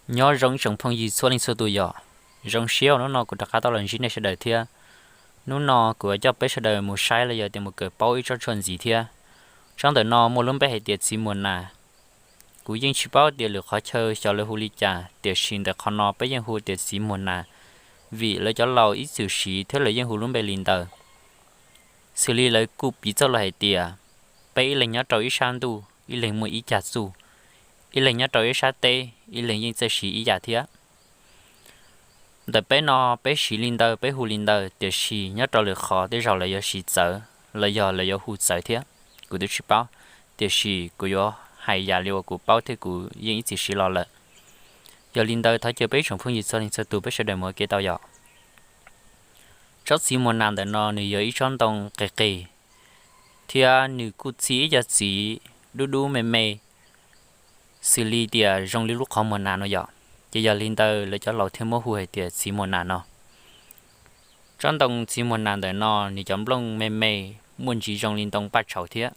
Nyob zoo ib tsoom phooj ywg txhua leej txhua tus yom. Zoo siab uas hnub no kuv rov qab tau los ntsib nej sawv daws thiab. Hnub no kuv yuav coj peb sawv daws mus saib los yog tias mus kawm paub ib tsob tshuaj ntxiv thiab. Tsob ntawm no muaj lub npe hais tias txiv muag nas. Kuv yeej tsis paub tias lwm qhov chaw xyov lawv hu li cas, tiam sis ntawm qhov no peb yeej hu tias txiv muag nas, vim lawv cov laus ib txwm siv thiab lawv yeej hu lub npe li ntawd. Xws li lawv kuj piv txoj lus hais tias, peb ib leeg nyob rau ib sab ntuj, ib leeg muaj ib cag txuj, ib leeg nyob rau ib sab teb, ib leeg yeej txawj siv ib yam thiab. Ntawm peb no peb siv li ntawd, peb hu li ntawd, tiam sis nyob rau lwm qhov tej zaum lawv yuav siv txawv los yog lawv yuav hu txawv thiab, kuv twb tsis paub. Tiam sis kuv yuav hais yam li uas kuv paub thiab kuv yeej ib txwm siv los lawm. Yog li ntawd thov caw peb tsoom phooj ywg txhua leej txhua tus peb sawv daws mus ua ke tau yom. Tsob txiv muag nas ntawm no nws yog ib tsob ntoo qis qis, thiab nws kuj txi ib co txiv dub dub me me, xws li tias zoo li lub qhov muag nas no yom. Ces yog li ntawd lawv cov laus thiaj muab hu hais tias txiv muag nas no. Tsob ntoo txiv muag nas ntawm no nws cov nplooj me me, muaj ntsis zoo li ntoo paj tshauv thiab,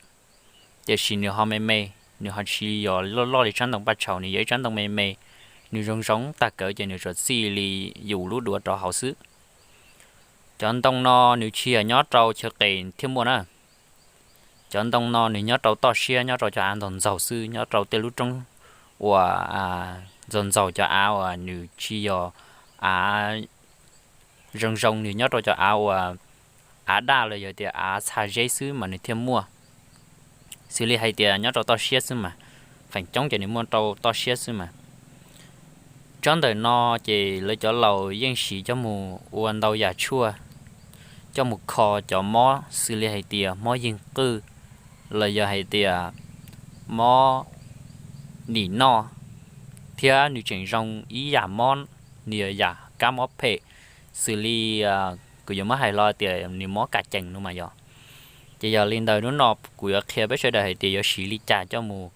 tiam sis nws ho me me, nws ho tsis yog loj loj li tsob ntoo paj tshauv, nws yog ib tsob ntoo me me, nws zoo zoo tag kawg ces nws tsuas txi li yus lub duav rau hauv xwb. Cov ntoo no nws tsis yog nyob rau chaw qis thiaj muaj na. Cov ntoo no nws nyob rau toj siab, nyob rau cov av ntxaug ntxaug xwb, nyob rau tej lub roob uas ntxaug ntxaug, cov av uas nws tsis yog av zoo zoo, nws nyob rau cov av uas av daj los yog tias av txha zeb xwb mas nws thiaj muaj. Xws li hais tias nyob rau toj siab xwb mas, feem coob ces nws muaj rau toj siab xwb mas. Tsob ntawm no ces lawv cov laus yeej siv coj mus ua ntau yam tshuaj, coj mus kho cov mob xws li hais tias mob yeeg qwj, los yog hais tias mob nim noj, thiab nws tseem zoo ib yam mob, nws yog yam kab mob phem, xws li kuv yuav muab hais los tias nws mob kas cees no mas yog. Ces yog li ntawd hnub no kuv yuav qhia peb sawv daws hais tias yuav siv li cas coj mus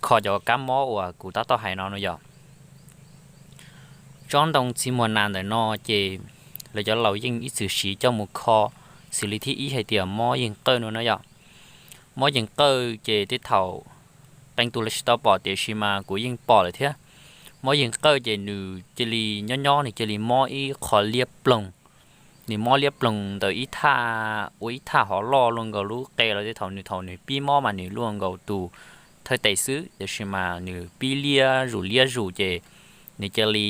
kho cov kab mob uas kuv tab tom hais no no yog. Tsob ntoo txiv muag nas ntawm no ces lawv cov laus yeej ib txwm siv coj mus kho, xws li thib ib hais tias mob yeeg qawj no no yog. Mob yeeg qawj ces tej thaum qee tus lawv tsis tau pom tiam sis mas kuv yeej pom lawm thiab. Mob yeeg qawj ces nws cia li nyob nyob nws cia li mob ib qho liab ploog. Nws mob liab ploog ntawm ib thaj, ua ib thaj hov loj luaj nkaus lub qe los tej thaum nws, thaum nws pib mob mas nws luaj nkaus tus thawj tes xwb, tiam sis mas nws pib liab zus liab zus ces nws cia li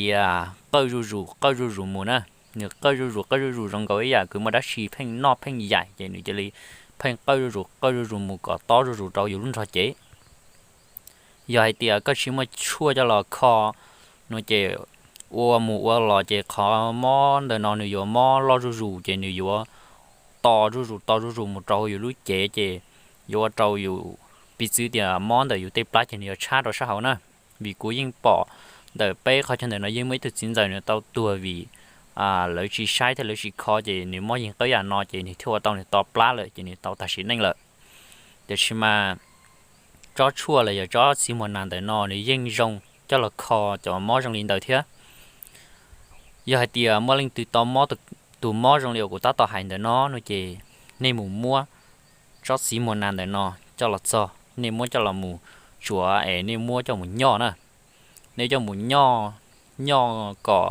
qawj zuj zus qawj zuj zus mus na. Nws qawj zuj zus qawj zuj zus zoo nkaus ib yam kwv muaj dab tsi pheej noj pheej yaim ces nws cia li pheej qawj zuj zus qawj zuj zus mus kom tob zuj zus rau yus lub nrog cev. Yog hais tias koj tsis muaj tshuaj coj los kho no ces ua mus ua los ces qhov mob ntawm no nws yuav mob loj zuj zus ces nws yuav to zuj zus to zuj zus mus rau yus lub cev ces yuav ua rau yus piv txwv tias mob ntawm yus tej plab ces nws yuav tshab rau sab hauv na. Vim kuv yeej pom ntawm peb qhov chaw ntawm no yeej muaj ib tug txiv ntxawm nws tau tuag vim lawv tsis saib thiab lawv tsis kho ces nws mob yeeg qawj yam no ces nws thiaj ua tau nws to plab lawm ces nws tau tag sim neej lawm. Tiam sis mas tsob tshuaj los yog tsob txiv muag nas ntawm no nws yeej zoo coj los kho cov mob zoo li ntawd thiab. Yog hais tias muaj leej twg tau mob, tus mob zoo li uas kuv tab tom hais ntawm no no ces nej mus muab tsob txiv muag nas ntawm no coj los txog, nej muab coj los mus tsuav es nej muab coj mus nyoj na. Nej coj mus nyoj, nyoj kom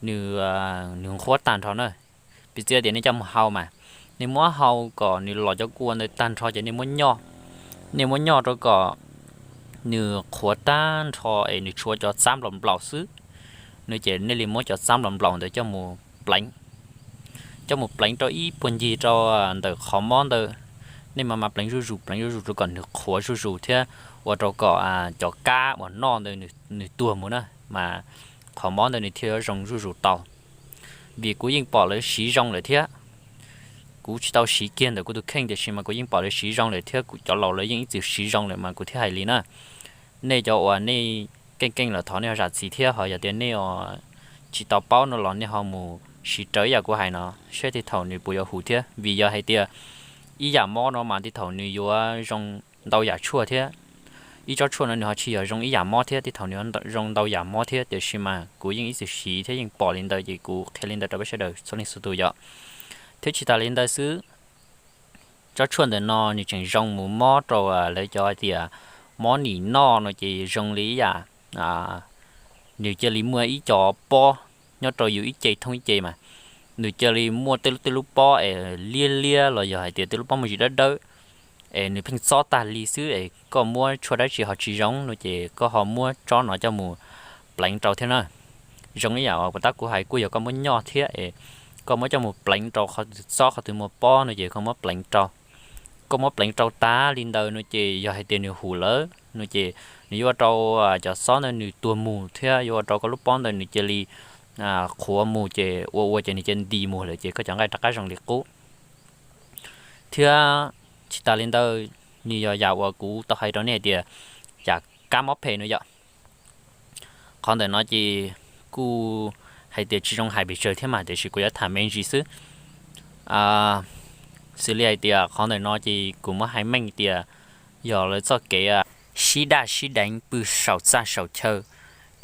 nws, nws nqhuab tag nrho na. Piv txwv tias nej coj mus hau mas, nej muab hau kom nws los cov kua ntawd tag nrho ces nej muab nyoj. Nej muab nyoj rau kom nws qhuav tag nrho es nws tshuav cov txab nplaum nplaum xwb no ces nej li muab cov txab nplaum nplaum ntawd coj mus pleev, coj mus pleev rau ib puag ncig rau ntawm qhov mob ntawd. Nej mas mas pleev zuj zus pleev zuj zus rau kom nws qhuav zuj zus thiab ua rau kom cov kab uas noj ntawd nws tuag mus na, mas qhov mob ntawd nws thiaj yuav zoo zuj zus tau. Vim kuv yeej pom lawv siv zoo lawm thiab. Kuv tsis tau siv kiag ntawm kuv tus kheej tiam sis mas kuv yeej pom lawv siv zoo lawm thiab kuv cov laus lawv yeej ib txwm siv zoo lawm mas kuv thiaj hais li na. Nej cov uas nej keej keej los thov nej ho zam txim thiab, ho yog tias nej tsis tau paub no los nej ho mus siv raws ib yam kuv hais no seb tej thaum nws puas yuav huv thiab. Vim yog hais tias ib yam mob no mas tej thaum nws yuav zoo ntau yam tshuaj thiab. Ib tsob tshuaj no nws ho tsis yog zoo ib yam mob thiab, tej thaum nws zoo ntau yam mob thiab, tiam sis mas kuv yeej ib txwm siv thiab yeej pom li ntawd ces kuv qhia li ntawd rau peb sawv daws txhua leej txhua tus yom. Thiab tsis tas li ntawd xwb, tsob tshuaj ntawm no nws tseem zoo mus mob rau lawv cov hais tias mob nim no no ces zoo li ib yam nws cia li muaj ib co pob nyob rau yus ib ce thoob ib ce mas, nws cia li muaj tej lub tej lub pob es liab liab los yog hais tias tej lub pob muaj zis dawb dawb es nws pheej txob tag li xwb es koj muab tshuaj dab tsi ho tsis zoo no ces koj ho muab tsob no coj mus pleev rau thiab na. Zoo ib yam uas puas tab kuv hais kuj yog koj muab nyoj thiab es koj muab coj mus pleev rau qhov twg txob qhov twg muaj pob no ces koj muab pleev rau. Koj muab pleev rau tag li ntawd no ces yog hais tias nws hum lawm no ces nws yuav ua rau cov xob ntawd nws tuag mus thiab yuav ua rau koj lub pob ntawd nws cia li qhuav mus ces ua ua ces nws cia nti mus lawm ces koj cov nqaij rov qab zoo li qub. Thiab tsis tas li ntawd, nws yog yam uas kuv tau hais rau nej hais tias yam kab mob phem no yom. Qhov ntawm no ces kuj hais tias tsis zoo hais pes tsawg thiab mas tiam sis kuv yuav tham me ntsis xwb. Xws li hais tias qhov ntawm no ces kuv muab hais meej tias yog lawv txoj kev sib daj sib deev pw saum txaj saum chaw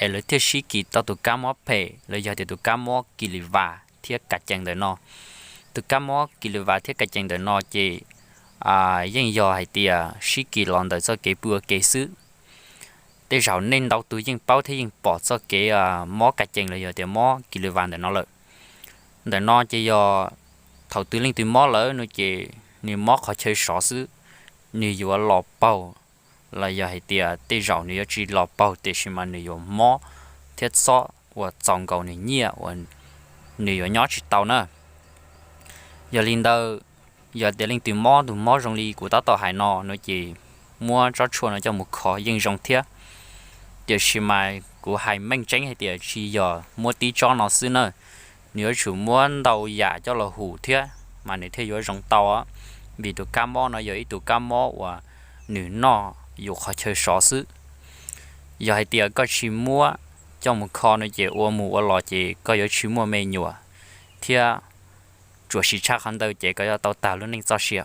es lawv thiaj sib kis tau tus kab mob phem los yog tias tus kab mob kis lis vas thiab kas cees ntawm no. Tus kab mob kis lis vas thiab kas cees ntawm no ces yeej yog hais tias sib kis los ntawm txoj kev pw ua ke xwb. Tej zaum nej ntau tus yeej paub thiab yeej pom txoj kev mob kas cees los yog tias mob kis lis vas ntawm no lawm. Ntawm no ces yog thaum twg leej twg mob lawm no ces nws mob qhov chaw sov xwb, nws yuav los paug los yog hais tias tej zaum nws yuav tsis los paug tiam sis mas nws yuav mob thiab txob uas txaus nkaus nws nyiaj uas nws yuav nyob tsis tau na. Yog li ntawd, yog tias leej twg mob tus mob zoo li kuv tab tom hais no no ces muab tsob tshuaj no coj mus kho yeej zoo thiab. Tiam sis mas kuv hais meej tseeb hais tias tsis yog muab tib tsob no xwb na, nws yuav tsum muab ntau yam coj los hum thiab mas nws thiaj yuav zoo tau. Vim tus kab mob no yog ib tus kab mob uas nws noj yus qhov chaw sov xwb. Yog hais tias koj tsis muab coj mus kho no ces ua mus ua los ces koj yuav tsis muaj me nyuam thiab tsuas siv tshaj qhov ntawd ces koj yuav tau tag lub neej txoj sia.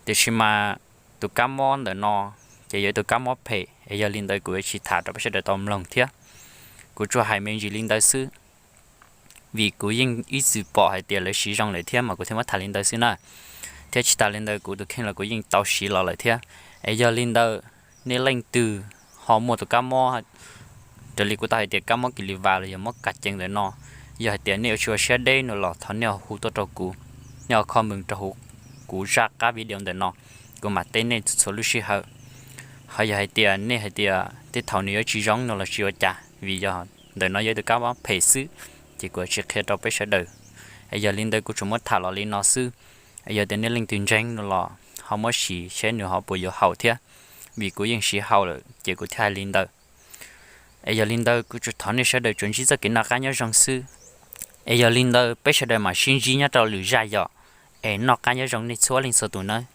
Tiam sis mas tus kab mob ntawm no ces yog ib tus kab mob phem es yog li ntawd kuv yuav tsis tham rau peb sawv daws tau mloog thiab. Kuv tsuas hais me ntsis li ntawd xwb, vim kuv yeej ib txwm pom hais tias lawv siv zoo lawm thiab mas kuv thiaj muab tham li ntawd xwb na. Thiab tsis tas li ntawd kuv tus kheej los kuv yeej tau siv los lawm thiab. Es yog li ntawd, nej leej twg ho muaj tus kab mob raws li kuv tau hais tias kab mob kis lis vas los yog mob kas cees ntawm no, yog hais tias nej ua tsis ua siab deb no los thov nej hu tuaj rau kuv, nej ho comment rau hauv kuv zaj qab video ntawm no, kuv mam teb nej txhua lub sij hawm. Ho yog hais tias nej hais tias tej thaum nws yuav tsis zoo no los tsis ua cas vim yog ntawm no yog ib tus kab mob phem xwb, ces kuv tsis qhia rau peb sawv daws. Es yog li ntawd kuv tsuas muab tham los li no xwb. Es yog tias nej leej twg ntseeg no los ho muab sim seb nws ho puas yuav haum thiab, vim kuv yeej siv haum lawm ces kuv thiaj hais li ntawd. Es yog li ntawd kuv tsuas thov nej sawv daws tsuas ntsib txoj kev noj qab nyob zoo xwb. Es yog li ntawd peb sawv daws mam sib ntsib nyob rau lwm zaj yom. Es noj qab nyob zoo nej txhua leej txhua tus nawb.